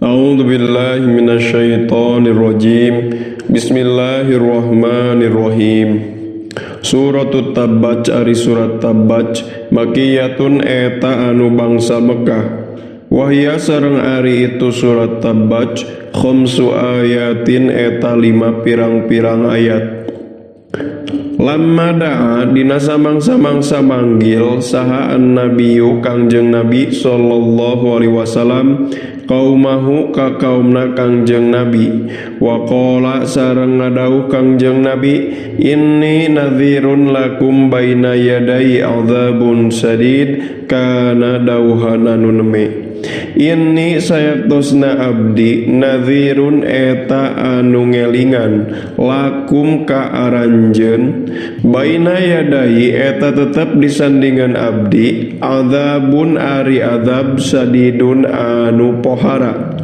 A'udzu billahi minasyaitonir rajim. Bismillahirrahmanirrahim. Suratut Tabbat, ari surat Tabbat, makiyatun eta anu bangsa Mekah. Wahia sareng ari itu surat Tabbat khamsu ayatin eta lima pirang-pirang ayat. Lamma da'a dina samangsa-mangsa manggil saha an-nabiyyu Kangjeng Nabi sallallahu alaihi wasallam kaumahu ka kaumna Kangjeng Nabi, wa qala sareng ngadauh Kangjeng Nabi, inni nadhirun lakum baina yaday adzabun sadid, kana dauhan anu neme. Inni sayaktosna abdi nadhirun eta anu ngelingan lakum ka aranjeun, baina yadai eta tetep disandingan abdi, adzabun ari adzab, sadidun anu pohara.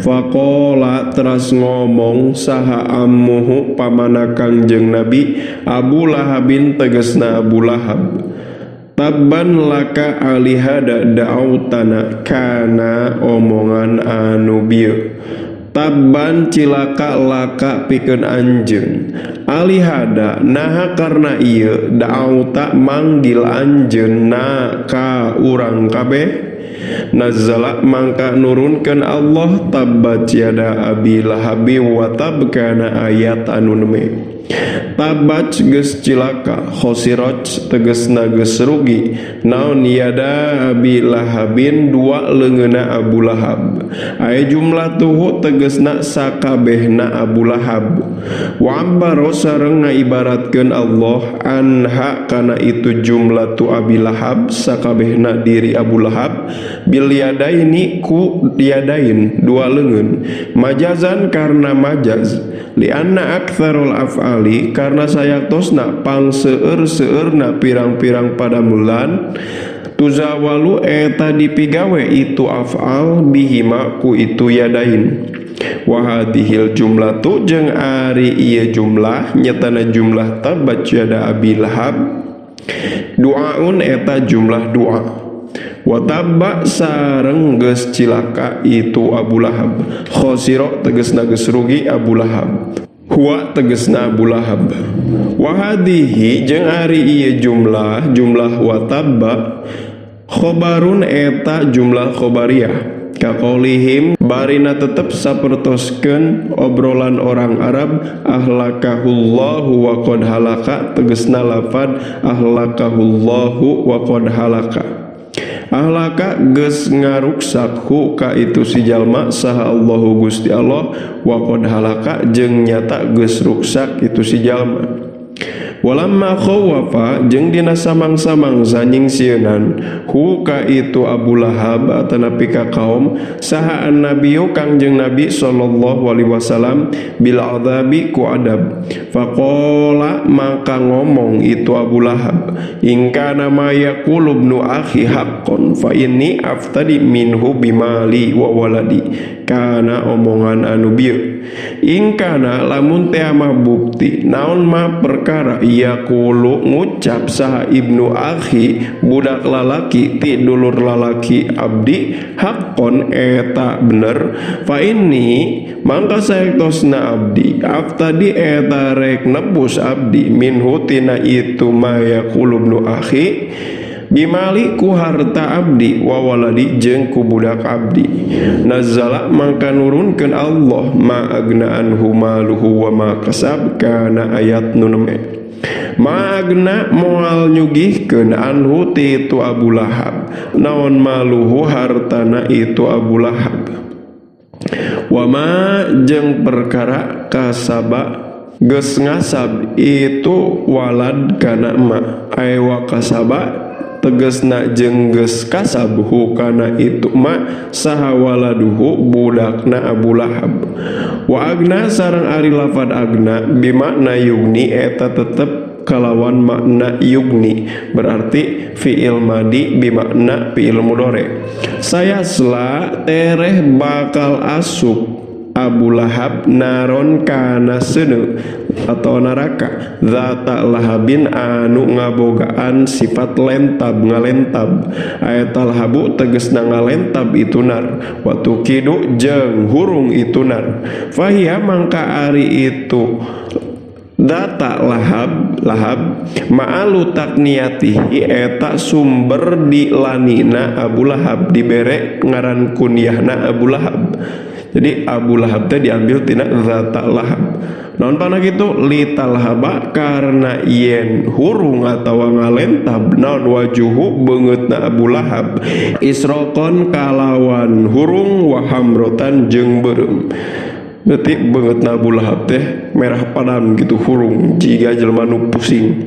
Faqala teras ngomong saha ammuhu pamana Kangjeng Nabi, Abu Lahabin tegesna Abu Lahab, tabban laka alihada da'autana, kana omongan anu bieu. Tabban cilaka laka pikeun anjeun, alihada naha karna ieu, da'auta manggil anjeun na ka urang kabeh. Nazala mangka nurunkeun Allah tabbat yada abi lahabi wa tab, kana ayat anu neme. Tabat geus cilaka, khosirat tegesna geus rugi, naon yada abi lahabin dua leungeunna Abu Lahab, aya jumlah tuhu tegesna sakabehna Abu Lahab. Wa abbaro sareng ngaibaratkeun Allah anha kana itu jumlah tu Abi Lahab sakabehna diri Abu Lahab, bil yadaini ku yadain dua leungeun, majazan karena majaz, lianna aktsarul af'ali karena sayaktosna pangseueur-seueurna pirang-pirang padamelan, tuzawalu eta dipigawe itu af'al, bihima ku itu yadain. Wa hadhil jumlatu jeung ari ieu jumlah, nyatana jumlah tabbat yada abi lahab, duaun eta jumlah doa. Wa tabba sareng geus cilaka itu Abu Lahab, khosiro tegesna geus rugi Abu Lahab, huwa tegesna Abu Lahab. Wa hadhihi jeung ari ieu jumlah, jumlah wa tabba, khobarun eta jumlah khobariyah, kaqaulihim barina tetep sapertoskeun obrolan orang Arab, ahlakahullahu wa qad halaka, tegesna lafad ahlakahullahu wa qad halaka, ahlaka geus ngaruksak hu ka itu si jalma saha Allahu Gusti Allah, wa qad halaka jeung nyata geus ruksak itu si jalma. Walamma khawwafa jeung dina samang-samangsa nyingsieunan hu ka itu Abu Lahab atanapi ka kaum saha annabiyu Kangjeng Nabi sallallahu alaihi wasallam bil adzabi ku adab, faqala maka ngomong itu Abu Lahab, in kana ma yaqulu ibnu akhi haqqon fa inni aftadi minhu bimali wa waladi, kana omongan anu bieu. In kana lamun teh mah bukti naon ma perkara yaqulu ngucap saha ibnu akhi budak lalaki ti dulur lalaki abdi, haqqon eta bener, fa inni mangka saektosna abdi, aftadi eta rek nebus abdi, minhu tina itu ma yaqulu ibnu akhi, bimali ku harta abdi, wa waladi jeung ku budak abdi. Nazala mangka nurunkeun Allah ma agna anhu maluhu wa ma kasab, kana ayat nu neme. Ma agna moal nyugihkeun anhu ti itu Abu Lahab naon maluhu hartana itu Abu Lahab, wa ma jeung perkara kasaba geus ngasab itu walad kana ma, ay wa kasaba tegesna jeung geus kasab hu kana itu ma saha waladuhu budakna Abu Lahab. Wa agna sareng ari lafad agna bimakna yugni eta tetep kalawan makna yugni, berarti fi'il madi bimakna fi'il mudhari. Sayasla tereh bakal asup Abu Lahab naron kana seuneu. atau neraka zata lahabin anu ngabogaan sifat lentab ngalentab ayat lahabu tegesna ngalentab itu nar wa tukidu jeung hurung itu nar fahiya mangka ari itu data lahab lahab ma'alu takniyatihi eta sumber dilanina Abu Lahab dibere ngaran kunyahna Abu Lahab. Jadi Abu Lahab teh diambil tina zata lahab. Naon pana kitu litalhaba karena yen hurung atawa ngalentab naon wajuhu beungeutna Abu Lahab isrokon kalawan hurung wa hamrotan jeung beureum. Berarti beungeutna Abu Lahab teh merah padam gitu hurung jiga jelema nu pusing.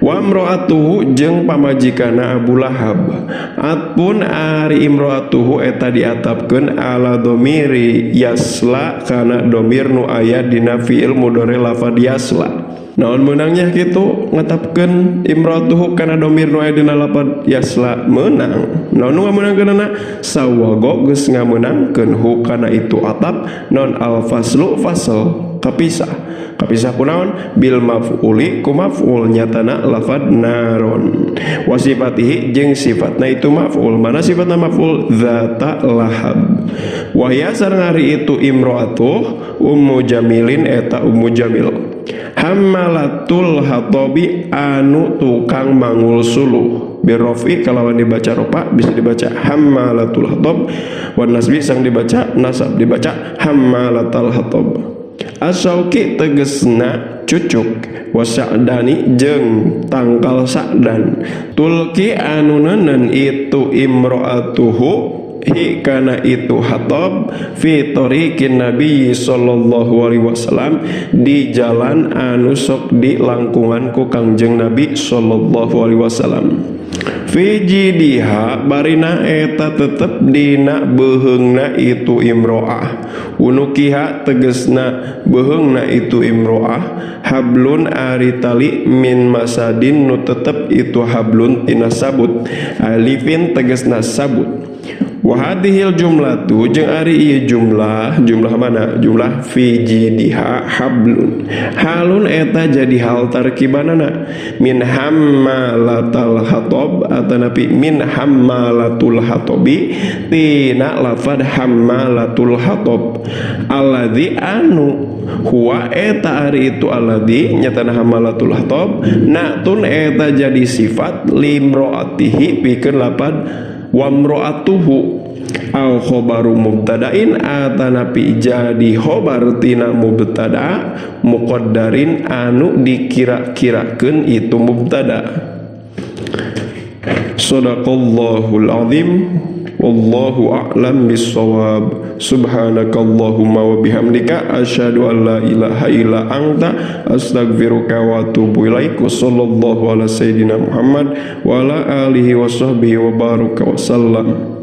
Wa imro'atuhu jeung pamajikanna Abu Lahab. Atpun ari imro'atuhu eta diatapkeun ala domiri yasla kana domir nu aya dina fi'il mudhari lafad yasla. Naon meunangnya kitu ngatapkeun imro'atuhu kana domir nu aya dina lafad yasla meunang. Naon nu ngameunangkeunana sawago geus ngameunangkeun hu kana itu atap non al faslu fasl kapisah kapisah kunaon bil maf'uli ku maf'ul nyatana lafad naron wa sifatihi jeung sifatna itu maf'ul mana sifatna maf'ul zata lahab wa hiya sareng ari itu imro'atuh ummu jamilin eta ummu jamil hammalatul hatobi anu tukang mangul suluh birrofi kalawan dibaca ropa bisa dibaca hammalatul hatob wan nasbi sang dibaca nasab dibaca hammalatal hatob asauki tegesna cucuk wasa'dani jeung tangkal sa'dan tulki anu nenen itu imro'atuhu hi kana itu hatab fi tariqin nabi sallallahu alaihi wasallam di jalan anu sok di langkungan ku Kangjeng Nabi sallallahu alaihi wasallam fi jidiha barina eta tetep dina beuheungna itu imro'ah unukiha tegesna beuheungna itu imro'ah hablun ari tali min masadin nu tetep itu hablun tina sabut alifin tegesna sabut wa hadhil jumlatu jeung ari ieu jumlah jumlah mana jumlah fi jidiha hablun halun eta jadi hal tarkibanana min hammalatal hatab atanapi min hammalatul hatobi tina lafad hammalatul hatab alladzi anu huwa eta ari itu alladzi nyatana hammalatul hatab natun eta jadi sifat limroatihi pikeun lapad wamro'atuhu au khobaru mubtada'in atanapi jadi khobar tina mubtada muqaddarin anu dikira-kirakeun itu mubtada. Shadaqallahul azim wallahu a'lam bissawab. Subhanakallahumma wa bihamdika asyhadu an la ilaha illa anta astaghfiruka wa atubu ilaik. Sallallahu ala sayyidina Muhammad wa ala alihi wa sahbihi wa baraka wa sallam.